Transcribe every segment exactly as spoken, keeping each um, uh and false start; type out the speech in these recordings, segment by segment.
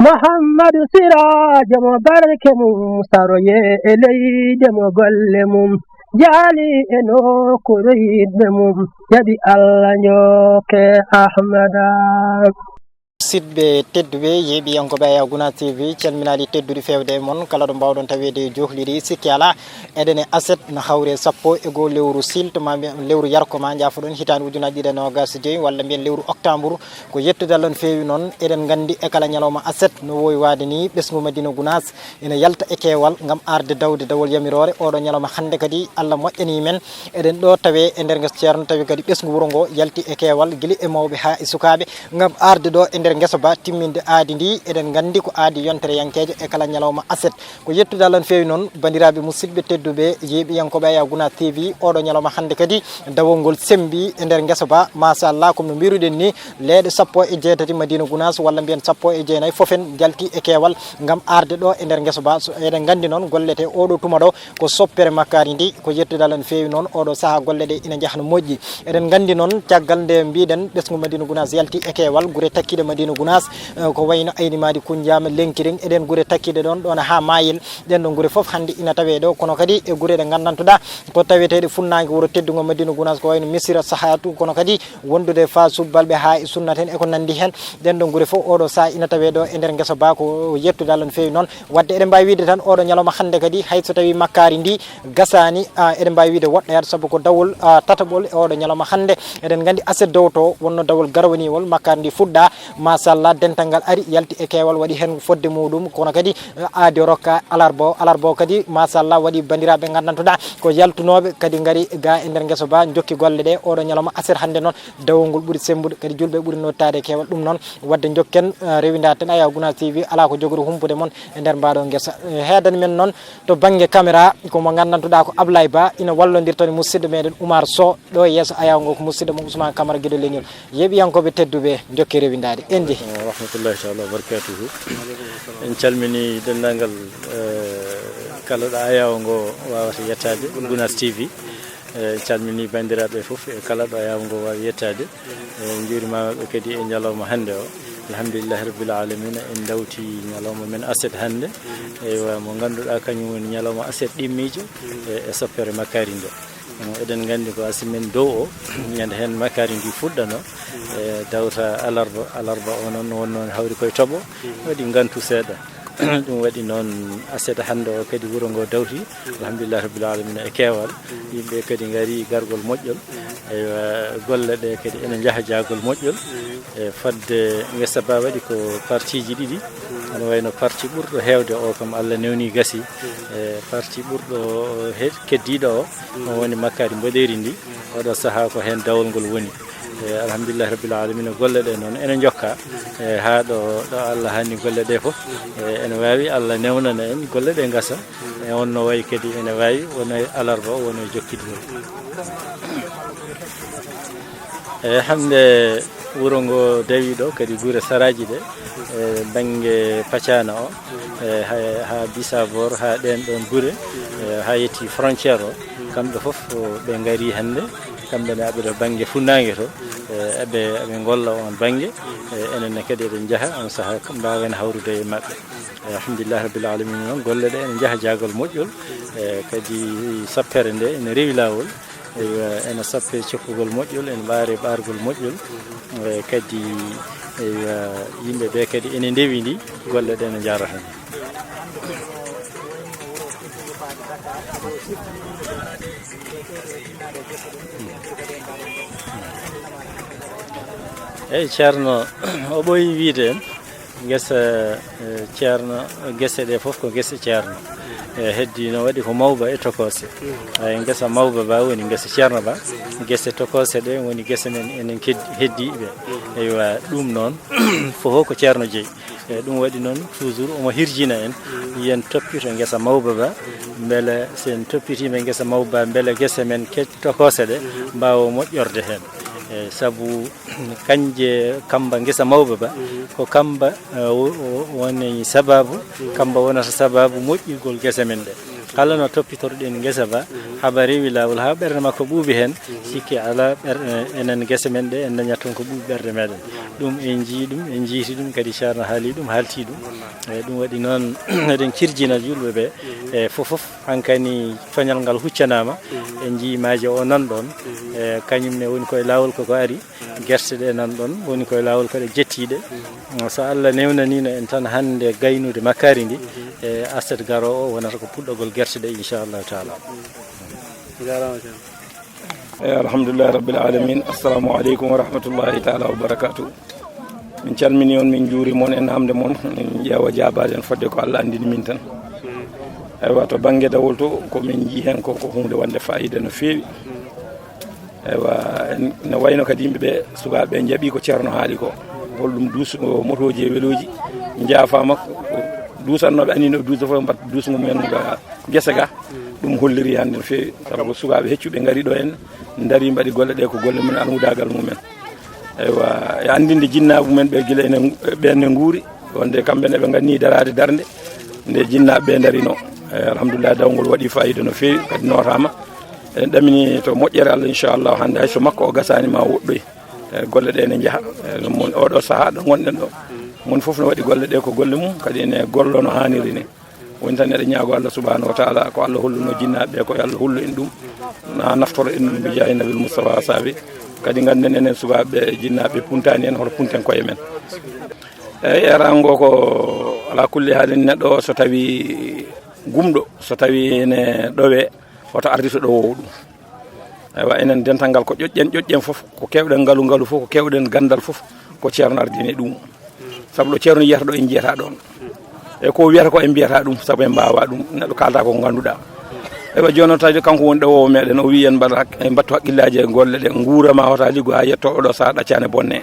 Muhammadu Siraajo mo barke mum saroye e leyde mo golle mum jaali e nokkuure yiɗɓe mum jaɓi Allah njokke Ahmada. Sitɓe tedduɓe yeeɓiyankooɓe Aya Guna T V, calminaali tedduɗi feewde e mon kala ɗo mbaawɗon taweede e johliri sikki alaa. Eɗen e aset no hawri e sappo e goo lewru sil to ma mbiyen lewru yarko ma njaafoɗon hitaande ujunaaji ɗiɗi e noogaas e joy walla mbiyen lewru oktambur. Ko yettude Allah no feewi noon, eɗen nganndi e kala ñalawma aset no woowi waade ni, ɓesngu Madina Gunaas ina yalta e keewal ngam arde dawde dawol yamiroore. Oɗo ñalawma hannde kadi, Allah moƴƴanii men, eɗen ɗo tawe e nder ngesa Ceerno, tawi kadi ɓesngu wuro ngo yalti e keewal, gila e mawɓe haa e sukaaɓe, ngam arde ɗo e nder ngesa ba, timminde aadi ndi. Eɗen nganndi ko aadi yontereyankeejo e kala ñalawma aset. Ko yettude Allah no feewi noon, banndiraaɓe musidɓe tedduɓe, yeeɓiyankooɓe Aya Guna T V, oɗo ñalawma hannde kadi, dawol ngol sembi e nder ngesa ba, machallah, comme no mbiruɗen ni, leeɗe sappo e jeetati Madina Gunaas, walla mbiyen sappo e jeenayi, fof en jalti e keewal ngam arde ɗo e nder ngesa ba. So eɗen nganndi noon, gollete oɗo tuma ɗo ko soppere makkaari ndi, ko yettude Allah no feewi noon, oɗo sahaa golle ɗe ina njaha no moƴƴi. Eɗen nganndi noon, caggal nde mbiɗen ɓesngu Madina Gunaas yalti e keewal, gure takkiiɗe Madina Gunaas, eh, ko wayno Ayni Maadi, Kunnjaama, Lenkiring, eɗen gure takkiiɗe ɗoon, ɗoon haa Maayel, ɗeen ɗoon gure fof hannde ina tawee ɗo, kono kadi e gure ɗe nganndantuɗaa ko taweteeɗe funnaange wuro teddungo Madina Gunaas, ko wayno Misira, Sahatu, kono kadi wondude Fasu, Balɓe haa e Sunnat en e ko nanndi heen. Ɗeen ɗoon gure fof oɗo sahaa ina tawee ɗo e nder ngesa ba, ko yettude Allah no feewi noon. Wadde eɗen mbaawi wiide tan oɗo ñalawma hannde kadi, hay so tawii makkaari ndi gasaani, ah, eɗen mbaawi wiide woɗɗoyaat, sabu ko dawol, ah, tataɓol e oɗo ñalawma hannde. Eɗen nganndi aset dowto wonno dawol garwaniwol, makkaari ndi fuɗɗa, machallah, dental ngal ari, yalti e keewal, waɗi heen fodde muɗum, kono kadi, eh, aadi o rokka alarba o, alarba o kadi, machallah, waɗi banndiraaɓe nganndantuɗaa ko yaltunooɓe kadi ngari ga e nder ngesa ba, jokki golle ɗe. Oɗo ñalawma aset hannde noon, dawol ngol ɓuri semmbude, kadi julɓe ɓuri nottaade e keewal. Ɗum noon, wadde njokken, eh, rewindaade tan Aya Guna T V, alaa ko jogori humpude mon e nder mbaɗo ngesa. Eh, heedani men noon to bannge caméra, ko mo nganndantuɗaa ko Ablaye Ba, ina wallondirta ni musidɗo meɗen Oumar Sow, ɗo e yeeso Aya ngo ko musidɗo mo Ousmane Camara Guido Leñol. Yeeɓiyankooɓe tedduɓe, njokke rewindaade. En njehi. Wa rahmatullahi taala wa barakatuhu. En calmini denndaangal, eh, kala ɗo Aya ngo waawata yettaade, Gunas T V. Eh, en calmini banndiraaɓe fof e kala ɗo Aya ngo waawi yettaade. Eh, en njuurimaama ɓe kadi e ñalawma hannde o. Alhamdulillahi rabbil alamina, en ndawti ñalawma men aset hannde. Eywa, mo ngannduɗaa kañum woni ñalawma aset ɗimmiijo, eh, e soppere makkaari nde. Eɗen nganndi ko aset men dow o, ñande heen makkaari ndi fuɗɗano, e dawta alarba, alarba o noon wonno hawri koye toɓo, waɗi ngantu seeɗa. Ɗum waɗi noon aset hannde o kadi wuro ngo dawti, alhamdulillahi rabbil alamina e keewal. Yimɓe kadi ngari gargol moƴƴol. Eywa, golle ɗe kadi ene njaha jahgol moƴƴol. E fodde ngesa ba waɗi ko partiji ɗiɗi, ene wayno parti ɓurɗo heewde o kam Allah newni gasi. E parti ɓurɗo he-, keddiiɗo o, on woni makkaari mboɗeeri ndi. Oɗo sahaa ko heen dawol ngol woni. E alhamdulillahi rabbil alamina, golle ɗe noon ene njokka. E haa ɗo, ɗo Allah hanni golle ɗe fof. E ene waawi Allah newnana en golle ɗe ngasa. E on no wayi kadi ene waawi wona e alarba o wona e jokkidgol. E hannde wuro ngo dawi ɗo kadi gure saraaji ɗe, e bannge Pacana o, e ha, ha Bisabor, ha ɗeen ɗoon gure, e ha yetti frontière o, kamɓe fof ɓe ngari hannde, kamɓe ne aɓe ɗo bannge funnaange to, e eɓe, eɓe ngolla oon bannge, e enen ne kadi eɗen njaha oon sahaa mbaawen hawrude e maɓɓe. E alhamdulillahi rabbil alamina noon, golle ɗe ene njaha jaagol moƴƴol, e kadi sappere nde ene rewi laawol. Eywa, ene sappe cokkugol moƴƴol, ene ɓaare ɓaargol moƴƴol. E kadi, eywa, yimɓe ɓe kadi ene ndewindi, golle ɗe ne njaarata ni. Eyyi, Ceerno, o ɓooyi wiide en. Ngesa, eh, Ceerno, gese ɗe fof ko gese Ceerno. E heddi no waɗi ko mawba e tokose. Ay, ngesa mawba ba woni ngesa Ceerno ba. Gese tokose ɗe woni gese men enen ked-, heddiɓe. Eywa, ɗum noon, fof ko Ceerno jeyi. E ɗum waɗi noon, toujours omo hirjina en, yen toppito ngesa mawba ba, mbele so en toppitima ngesa mawba ba, mbele gese men ked-, tokose ɗe mbaawa moƴƴorde heen. E sabu kanje kamba ngesa mawba ba, ko kamba, eh, wo-, wo-, woni sababu, kamba wonata sababu moƴƴugol gese men ɗe. Kala no toppitoruɗen ngesa ba, Haba rewi laawol haa ɓernde makko ɓuuɓi heen, sikke alaa ɓer-, enen gese men ɗe en dañat toon ko ɓuuɓi ɓernde meeɗen. Ɗum en njiyii ɗum, en njiiti ɗum, kadi Ceerno haali ɗum, haalti ɗum. Eyi, ɗum waɗi noon, eɗen kirjina juulɓe ɓe, e fof fof, hankani coñal ngal huccanaama, en njiyii maaje o nan ɗoon, e kañum ne woni koye laawol koko ari. Gerte ɗe nan ɗon woni koye laawol ko ɗe jettiiɗe. So Allah newnaniino en tan hannde gaynude makkaari ndi, e aset garoowo o wonata ko puɗɗagol gerte ɗe, inchallahu taala. Jarama ceerno. Eyi, alhamdulillahi rabbil alamin. Assalamu aleykum wa rahmatullahi taala wa barakatuh. Min calmini on, min njuurima on, en namde mon, min ƴeewa jaabaade en fodde ko Allah anndini min tan. Eywa, to bannge dawol to, ko min njii heen ko, ko huunde wonde faayiida no feewi. Eywa, en-, ne wayno kadi yimɓe ɓe, sukaaɓe ɓe njaɓi ko ceerno haali ko. Holɗum duusgo motooji e welooji, njaafaama, ko duusannooɓe anino duusde fof mbaɗa duusgo mumen ga gese ga. Ɗum holliri hannde no feewi, sabu ko sukaaɓe heccuɓe ngari ɗo en, ndari mbaɗi golle ɗe ko golle mumen, almudaagal mumen. Eywa, e anndinde jinnaaɓe mumen ɓe gila ene, ɓe ne nguuri, wonde kamɓe ne ɓe nganni daraade darnde nde jinnaaɓe ɓe ndarino. Eyi, alhamdulillah, dawgol waɗi faayiida no feewi, kadi nootaama. Eɗen ɗamini to moƴƴere Allah, inchallah, hannde hay so makko o gasaani ma woɗɗoy. Eyi, golle ɗe ne njaha. Eyi, ɗum woni oɗo sahaa ɗo ngonɗen ɗo. Moni fof no waɗi golle ɗe ko golle mum, kadi ene gollo no haaniri ni. Woni tan eɗen ñaago Allah subhanahu wa taala ko Allah holluno jinnaaɓe ɓe, ko yo Allah hollu en ɗum. Na naftoro en ɗum bi jaahi Nabil Mustafa saabi. Kadi ngannden enen sukaaɓe jinnaaɓe puntaani en hoto punten koye men. Eyi, erango ko alaa kulli haalin neɗɗo so tawi gumɗo, so tawi ene ɗowe, hoto ardito ɗowowo ɗum. Eywa, enen dental ngal ko ƴoƴƴen, ƴoƴƴen fof, ko keewɗen ngalu, ngalu fof, ko keewɗen ganndal fof, ko ceerno ardini ɗum. Sabu ɗo ceerno yiyata ɗo en njiyata ɗoon. E ko wiyata ko en mbiyata ɗum, sabu en mbaawa ɗum. Neɗɗo kaalata ko ngannduɗaa. Eywa, jooni noon tawi kanko woni ɗowowo meɗen, o wiyi en mbaɗa hak-, en mbattu hakkillaaji e golle ɗe, nguura ma hota liggo haa yetto oɗo sahaa ɗaccaani bonne.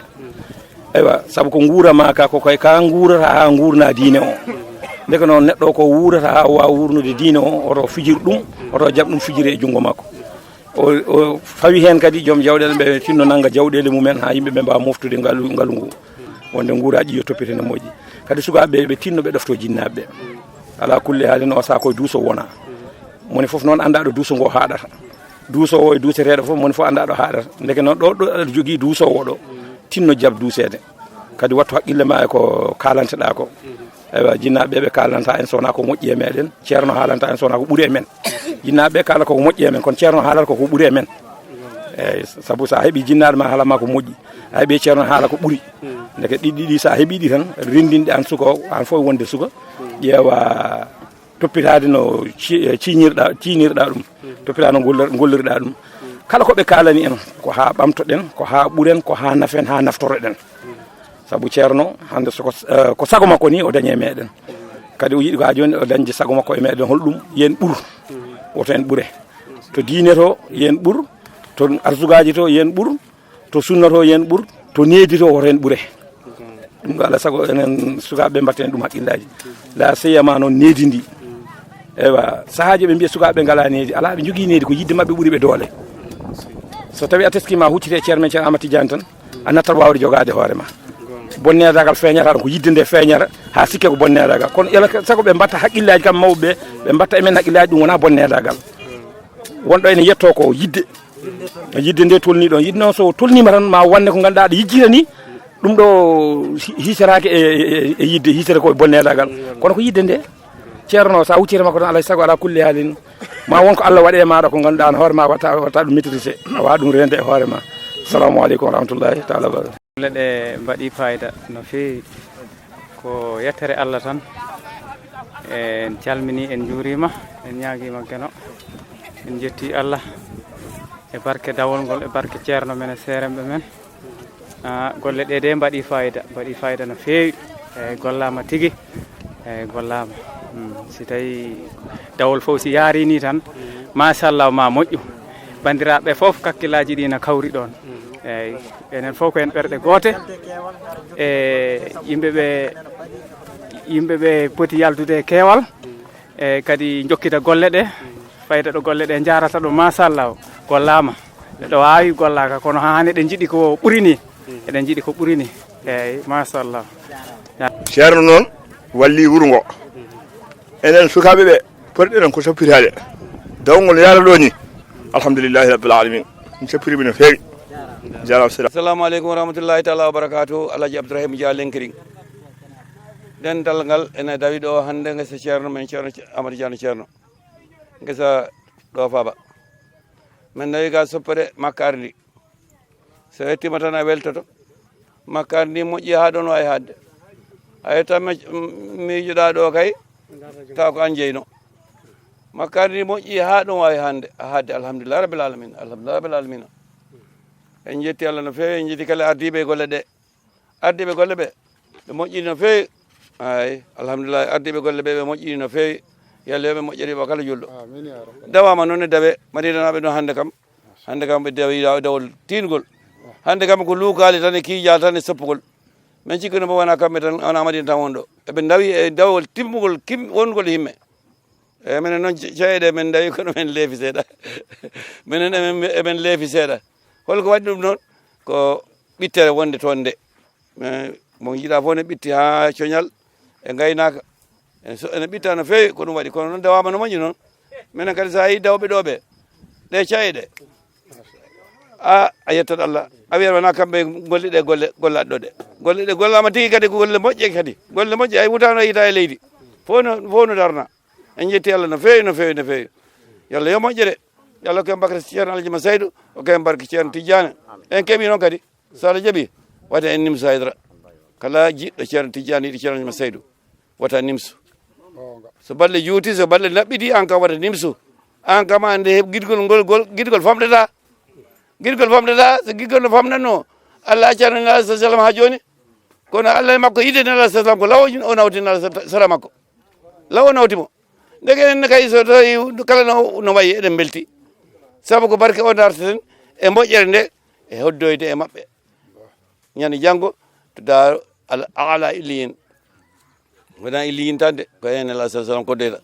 Eywa, sabu ko nguura ma ka, ko koye ka nguurata haa nguurna diine o. Ndeke noon neɗɗo ko wuurata haa waawa wuurnude diine o, oto fijir ɗum, oto jaɓ ɗum fijire e junngo makko. O, o fawi heen kadi joom jawɗeele ɓe tinno nannga jawɗeele mumen haa yimɓe ɓe mbaawa moftude ngalu, ngalu ngu. Wonde nguuraaji yo toppite no moƴƴi. Kadi sukaaɓe ɓe tinno ɓe ɗofto jinnaaɓe ɓe. Alaa kulli haalin o sahaa koye duuso wona. Moni fof noon annda ɗo duuso ngo haaɗata. Duusoowo e duuseteeɗo fof, moni fof annda ɗo haaɗata. Ndeke noon ɗo, ɗo aɗa jogii duusoowo ɗo, tinno jaɓ duuseede. Kadi wattu haqqille ma e ko kaalanteɗaa ko. Eywa, jinnaaɓe ɓe kaalanta en so wonaa ko moƴƴi e meɗen, ceerno haalanta en so wonaa ko ɓuri e men. Jinnaaɓe ɓe kaala ko moƴƴi e men, kono ceerno haalata ko ko ɓuri e men. Eyyi, sabu so a heɓi jinnaaɗo ma haala ma ko moƴƴi, a heɓi ceerno haala ko ɓuri. Ndeke ɗiɗi ɗi so a heɓi ɗi tan, renndinde an suka o, an fof wonde suka, ƴeewa toppitaade no ci-, ciiñirɗa, ciiñirɗa ɗum. Toppitaade no gollor-, gollirɗa ɗum. Kala ko ɓe kaalani en, ko haa ɓamtoɗen, ko haa ɓuren, ko haa nafen, haa naftoroɗen. Sabu ceerno, hannde so ko, eh, ko sago makko ni o dañi e meɗen. Kadi o yiɗi ko haa jooni o dañde sago makko e meɗen, holɗum? Yen ɓur, woto en ɓure. To diine to, yen ɓur, to arsugaaji to, yen ɓur, to sunna to, yen ɓur, to needi to, woto en ɓure. Ɗum ɗo alaa sago enen sukaaɓe ɓe mbatten ɗum haqqillaaji. La siyama noon needi ndi. Eywa, sahaaji ɓe mbiya sukaaɓe ngalaa needi, alaa ɓe njogii needi, ko yidde maɓɓe ɓuri ɓe doole. So tawi a teskima huccite e ceerno men Ceerno Amadou Tidiane tan, a nattat waawde jogaade hoore ma. Bonneedaagal feeñata ɗon, ko yidde nde feeñata, haa sikke ko bonneedaagal. Kono ela sago ɓe mbatta haqqillaaji kam mawɓe ɓe, ɓe mbatta e men haqqillaaji, ɗum wonaa bonneedaagal. Wonɗo ene yetto ko yidde. Yidde nde tolni ɗon. Yidde noon so tolnima tan ma wonne ko ngannduɗaa aɗa yejjitani, ɗum ɗo hi-, hisataake e, e, e yidde, hisata ko e bonneedaagal. Kono ko yidde nde. Ceerno, sa huccita makko tan, alaa sago, alaa kulli haalin, ma won ko Allah waɗe e maaɗa ko ngannduɗaa an hoore ma watta, watta ɗum maîtriser. A wawa ɗum rende e hoore ma. Assalamu aleykum wa rahmatullahi taala wa barakatuh. Golle ɗe mbaɗi fayida no feewi. Ko yettere Allah tan. En calmini, en njuurima, en ñaagima geno. En jetti Allah e barke dawol ngol, e barke ceerno men e seeremɓe men. Ah, golle ɗe de mbaɗi fayida, mbaɗi fayida no feewi. Eyyi, gollaama tigi. Eyyi, gollaama. Hmm, si tawi dawol fof si yaari ni tan, machallah, ma moƴƴu. Banndiraaɓe fof, kakkillaaji ɗi na kawri ɗoon. Eyyi, enen fof ko en ɓerɗe goote. E yimɓe ɓe, yimɓe ɓe poti yaltude e keewal. E kadi jokkita golle ɗe, fayda ɗo golle ɗe njaarata ɗo, machallah, gollaama. Neɗɗo waawi gollaaka, kono haa hannde eɗen njiɗi ko ɓuri ni. Eɗen njiɗi ko ɓuri ni. Eyyi, machallah. Ceerno noon walli wuro ngo. Enen sukaaɓe ɓe, potɗen ko toppitaade. Dawol ngol yaara ɗo ni, Alhamdulillahi rabbil alamin. Mi sepirimi no feewi. Jaaraama sera. Assalamu aleykum wa rahmatullahi taala wa barakatuh. Alhaji Abdourahim Dia Lenkiring. Dental ngal ene dawi ɗo hannde ngesa ceerno men, ceerno Amadou Diano ceerno. Ngesa ɗo faaba. Min nawi ga soppere makkaari ndi. So yettiima tan a weltoto. Makkaari ndi moƴƴi haa ɗon waawi haɗde. A yettan mi, miijoɗaa ɗo kay, taw ko an jeyno. Makkaari ndi moƴƴi haa ɗon waawi hannde, a haɗde, alhamdulillah rabbil alamin, alhamdulillah rabbil alamin. En njetti Allah no feewi, en njetti kala ardiiɓe e golle ɗe. Ardiiɓe golle ɓe, ɓe moƴƴi no feewi. Ay, alhamdulillah, ardiiɓe golle ɓe, ɓe moƴƴi no feewi. Yalla yo ɓe moƴƴere yoɓa kala julɗo. Amin ya rabbal. Dawaama noon e dawe, Madinanaaɓe noon hannde kam. Hannde kam ɓe dawi daw-, dawol tiingol. Hannde kam ko luukaali tan e kiijaal tan e soppugol. Min cikkino mbo wona kamɓe tan, wona Madina tan won ɗo. Eɓe dawi e dawol timmugol kim-, wongol himme. Eyi, minen noon ce-, ceeɗe men dawi kono men leefi seeɗa. Minen emen, emen leefi seeɗa. Holko waɗi ɗum noon? Ko ɓittere wonde toon nde. Eh, mo njiɗa fof ne ɓitti haa coñal e ngaynaaka. Ene so-, ene ɓitta no feewi, ko ɗum waɗi. Kono noon dawaama no moƴƴi noon. Minen kadi so a yii dawɓe ɗo ɓe, ɗe caye ɗe. A, a yettat Allah. A wiyat wona kamɓe golli ɗe golle, gollaɗe ɗo ɗe. Golle ɗe gollaama tigi kadi ko golle moƴƴe kadi. Golle moƴƴe hay wutaano yita e leydi. Fof no, fof no darna. En njetti Allah no feewi, no feewi, no feewi. Yo Allah yo moƴƴere. Yo Allah ko en barke Ceerno Alhaji Ma Saydu, o ko en barke Ceerno Tijjaani. En keɓi noon kadi. So Allah jaɓi, wata en nimsu haydara. Kala jiɗɗo Ceerno Tijjaani, yiɗi Ceerno Alhaji Ma Saydu, wata nimsu. So balle juuti, so balle naɓɓiti, aan kam wata nimsu. Aan kam annde heɓ giɗgol ngol, gol, giɗgol famɗata. Giɗgol famɗata, so giɗgol no famɗatno, Allah accano Nelaɗo sallallahu alaihi wasallam haa jooni. Kono Allah e makko yiɗde Nelaɗo sallallahu alaihi wasallam ko law o nawti Nelaɗo sallallahu alaihi wasallam makko. Law o nawti mo. Ndeke enen ne kay so tawi kala no, no wayi eɗen mbelti. Sabu ko barke o darteten e moƴƴere nde e hoddoyde e maɓɓe. Ñande janngo to Daaru Al Aala Illiyin. Wona Illiyin tan de, ko heen Nelaɗo sallallahu alaihi wasallam koddoyta.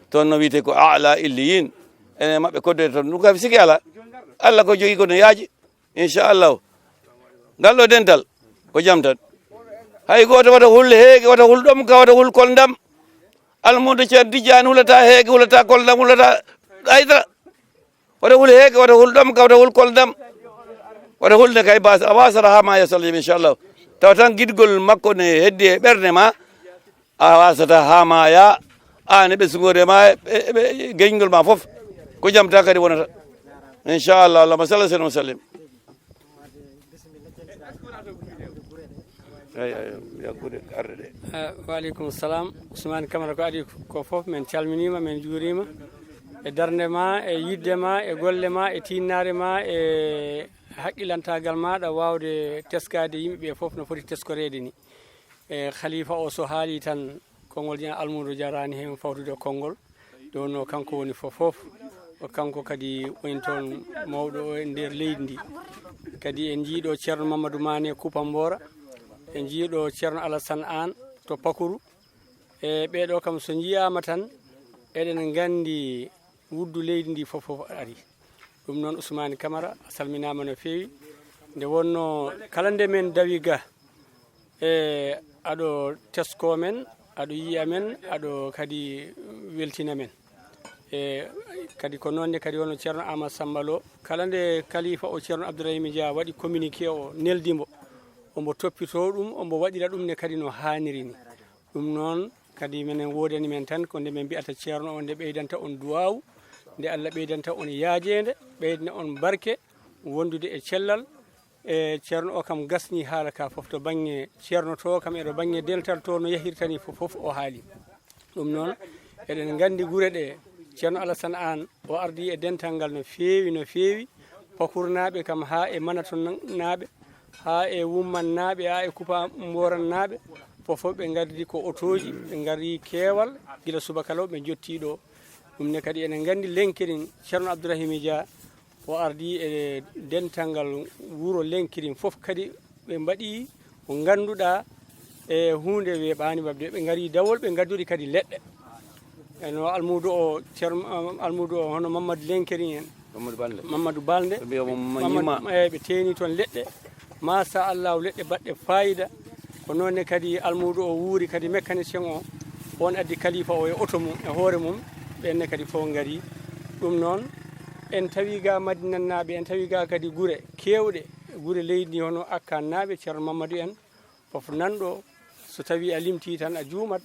Toon no wiyetee ko Aala Illiyin. Enen e maɓɓe koddoyta toon. Ɗum kam siki alaa. Allah ko jogii ko no yaaji. Inchallahu. Ngal ɗo dental ko jam tan. Hay gooto wata hul heege, wata hul ɗomka, wata hul kolndam. Almuudo Ceerno Tijjaani hulata heege, hulata kolndam, hulata haydara. Wata hul heege, wata hul ɗomka, wata hul kolndam. Wata hul ne kay bas-, a wasata haa ma yasal jam, inchallahu. Tawa tan giɗgol makko ne heddi e ɓernde ma, a wasata haa ma ya, aan e ɓesnguure ma, e, e, e geñgol ma fof. Ko jam tan kadi wonata. Inchallah, Allahumma salli wa sallim. Eyi, eyi, yakkude arde ɗe. Eh, wa aleykum salam. Ousmane Camara ko adi ko fof, min calminiima, min njuuriima. E darnde ma, e yiɗde ma, e golle ma, e tiinnaare ma, e haqqilantaagal maaɗa waawde teskaade yimɓe ɓe fof no foti teskoreede ni. E khalifa o so haali tan, konngol ƴan almuudo jaraani heen fawtude konngol. Ɗo no kanko woni fof fof. O kanko kadi woni toon mawɗo o e nder leydi ndi. Kadi en njii ɗo Ceerno Mamadou Mané Kupa Mboora. En njii ɗo Ceerno Alassane Aan to Pakuru. E ɓee ɗo kam so njiyaama tan, eɗen nganndi wuddu leydi ndi fof fof ari. Ɗum noon Ousmane Camara, a salminaama no feewi. Nde wonnoo kala nde men dawi ga, e aɗo tesko men, aɗo yiya men, aɗo kadi weltina men. E kadi ko noon ne kadi wonno Ceerno Amadou Samba Lo, kala nde kalifa o Ceerno Abdourahim Dia waɗi communiqué o neldi mbo, ombo toppito ɗum, ombo waɗira ɗum ne kadi no haaniri ni. Ɗum noon kadi minen woodani men tan ko nde min mbiyata Ceerno o, nde ɓeydanta on duwaawu, nde Allah ɓeydanta on yaajeende, ɓeydna on barke, wondude e cellal. E Ceerno o kam gasni haala ka fof to bannge Ceerno to kam e to bannge dental to no yahirta ni fof, fof o haali. Ɗum noon, eɗen nganndi gure ɗe, Ceerno Alassane Aan o ardii e dental ngal no feewi, no feewi. Pakurnaaɓe kam haa e Manatonnaaɓe, haa e Wummannaaɓe, haa e Kupa Mboorannaaɓe, fof fof ɓe ngardi ko otooji, ɓe ngari keewal, gila subaka law ɓe njottii ɗo. Ɗum ne kadi enen nganndi Lenkerin, Ceerno Abdourahimi Dia, o ardii e dental ngal wuro Lenkerin fof kadi, ɓe mbaɗi ko ngannduɗaa e huunde weeɓaani waɗde. Ɓe ngari dawol, ɓe ngaddori kadi leɗɗe. E no almuudo o, Ceerno, almuudo o, hono Mamadou Lenkerin en. Mamadou Balde. Mamadou Balde. Ɓe mbiya mo Mamadou Ñima. Eyi, ɓe teeni toon leɗɗe. Masa Allahu, leɗɗe baɗɗe fayida. Ko noon ne kadi almuudo o wuuri kadi mécanicien o. On addi kalifa o e oto mum, e hoore mum. Ɓen ne kadi fof ngari. Ɗum noon, En tawi ga Madinannaaɓe, en tawi ga kadi gure keewɗe, gure leydi ndi, hono Akkannaaɓe, Ceerno Mamadou en, fof nan ɗo. So tawi a limti tan a juumat.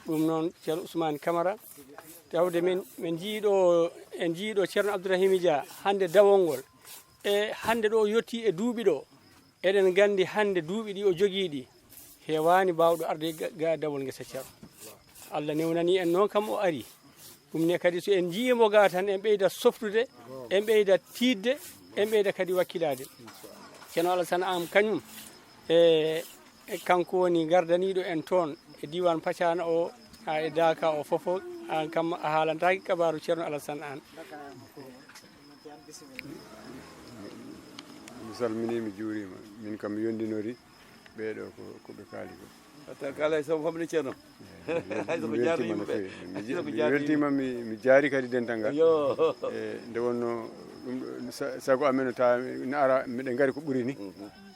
Ɗum noon Ceerno Ousmane Camara, tawde min, min njii ɗo, en njii ɗo Ceerno Abdourahim Dia hannde dawol ngol. E hannde ɗo yotti e duuɓi ɗo, eɗen nganndi hannde duuɓi ɗi o jogii ɗi, heewaani baawɗo arde ga, ga dawol ngesa Ceerno. Allah newnani en noon kam o ari. Ɗum ne kadi so en njii mo ga tan en ɓeyda softude, en ɓeyda tiiɗde, en ɓeyda kadi wakkilaade. Ceerno Alassane Anne kañum, e, e kanko woni gardaniiɗo en toon e diiwaan Pacana o, haa e Daaka o fof o, aan kam a haalantaake kabaaru Ceerno Alassane Anne. Mi salminii, mi juuriima. Min kam mi yondinori ɓee ɗoo ko, ko ɓe kaali ko. Hatta kala e sabu famɗi ceerno. Hay so ko jaarno yimɓe ɓe. Mi weltiima, mi jaari kadi dental ngal. Yo. E, nde wonnoo ɗum ɗo, sa-, sago amen o tawa ne ara, miɗen ngari ko ɓuri ni.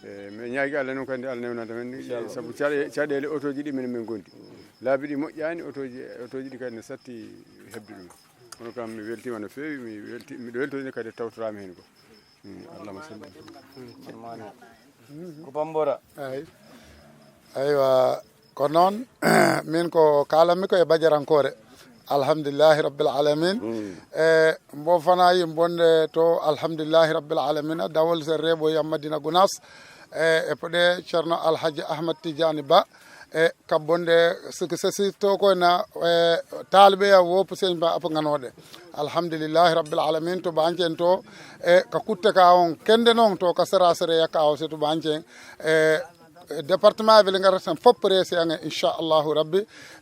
E, mi ñaagi Allah noon kadi Allah newnanta men. Inchallah. Sabu caɗe-, caɗeele otooji ɗi minen min ngondi. Laabi ɗi moƴƴaani, otooji, otooji ɗi kadi ne satti heɓde ɗum. Kono kam mi weltiima no feewi, mi welti-, miɗo weltori kadi tawtoraama heen ko. Mm, Allahumma salli. Ko Bambora. Ay. Aywa, ko noon, min ko kaalanmi ko e bajarankoore. Alhamdulillahi rabbil alamin. E, mbo fanayi bonde to alhamdulillahi rabbil alamin. Dawol se rebo ya Madina Gunas. E, e pode Ceerno Alhaji Ahmad Tidiane Ba. E, kabbonde siki sesi to ko na, e, taalibe ya wo pusen ba apa nganode. Alhamdulillahi rabbil alamin to bancen to, e, ka kutte ka on kende non to ka sera sere ya ka o se to bancen. E, e, département Vélingara sen fop presse ange, insha Allahu rabbi.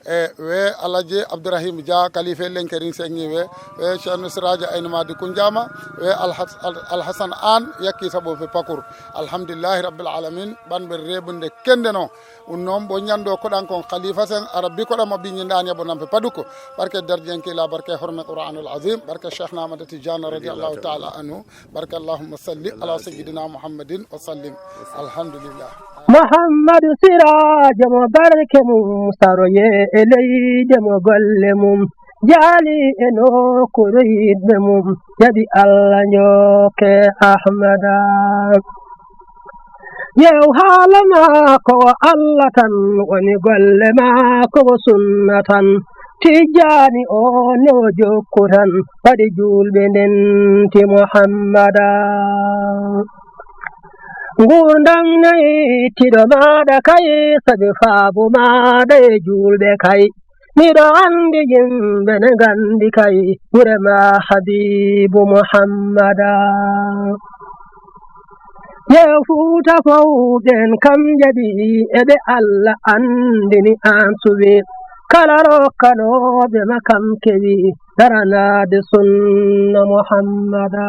E, we Alaji Abdourahim Dia, kalife lenkerin sengi we, we Cheikh Siraja Aynamadi Kunjama, we Alhas-, Al-, Alhassan Anne, yakki sabo fe pakur. Alhamdulillahi rabbil alamin, ban be rebunde kende non. Un non bo ñando ko dan kon khalifa sen, arabi ko dan mo bi ñindani abo nan fe paduko. Barke darjen ki la, barke horme Qur'anul Azim, barke Cheikh Ahmad Tidiane radiyallahu ta'ala anhu, barke Allahumma salli ala sayyidina Muhammadin wa sallim. Alhamdulillah. Muhammadu Siraajo mo barke mum saroye e leyde mo golle mum jaali e nokkuure yiɗɓe mum jaɓi Allah njokke Ahmada. Yew haala maako o Allah tan woni golle maako o sunna tan. Tijjaani o ne o jokku tan waɗi juulɓe ndenti Muhammada. Nguurndam nayi tiɗo maaɗa kay sabi faabu maaɗa e juulɓe kay. Miɗo anndi yimɓe ne nganndi kay gure ma Habiibu Muhammada. Yew Fuuta fow ɓen kam jaɓi e ɓe Allah anndini aan suɓi kala rokkanooɓe ma kam kewi daranaade sunna Muhammada.